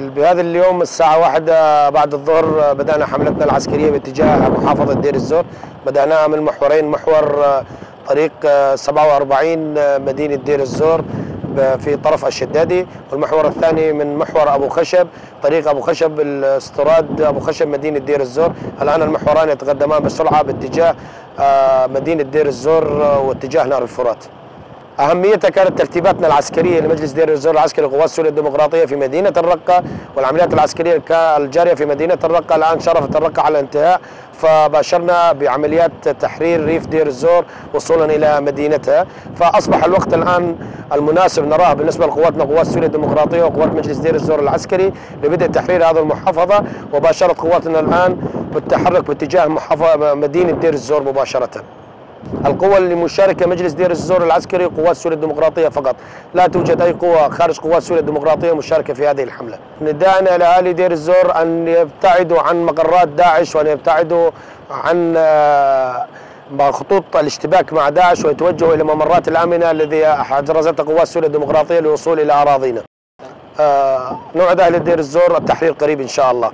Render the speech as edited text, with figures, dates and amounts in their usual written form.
بهذا اليوم الساعة 1 بعد الظهر بدأنا حملتنا العسكرية باتجاه محافظة دير الزور. بدأناها من محورين، محور طريق 47 مدينة دير الزور في طرف الشدادي، والمحور الثاني من محور أبو خشب، طريق أبو خشب الاستراد أبو خشب مدينة دير الزور. الآن المحوران يتقدمان بسرعة باتجاه مدينة دير الزور واتجاه نهر الفرات. أهميتها كانت ترتيباتنا العسكرية لمجلس دير الزور العسكري لقوات سوريا الديمقراطية في مدينة الرقة، والعمليات العسكرية الجارية في مدينة الرقة. الآن شرفت الرقة على الانتهاء، فباشرنا بعمليات تحرير ريف دير الزور وصولا إلى مدينتها، فأصبح الوقت الآن المناسب نراه بالنسبة لقواتنا قوات سوريا الديمقراطية وقوات مجلس دير الزور العسكري لبدء تحرير هذه المحافظة. وباشرت قواتنا الآن بالتحرك باتجاه مدينة دير الزور مباشرة. القوة اللي مشاركة مجلس دير الزور العسكري قوات سوريا الديمقراطية فقط، لا توجد أي قوة خارج قوات سوريا الديمقراطية مشاركة في هذه الحملة. نداءنا لأهالي دير الزور أن يبتعدوا عن مقرات داعش وأن يبتعدوا عن خطوط الاشتباك مع داعش ويتوجهوا إلى ممرات الآمنة الذي حجزتها قوات سوريا الديمقراطية للوصول إلى أراضينا. نوعد أهل دير الزور التحرير قريب إن شاء الله.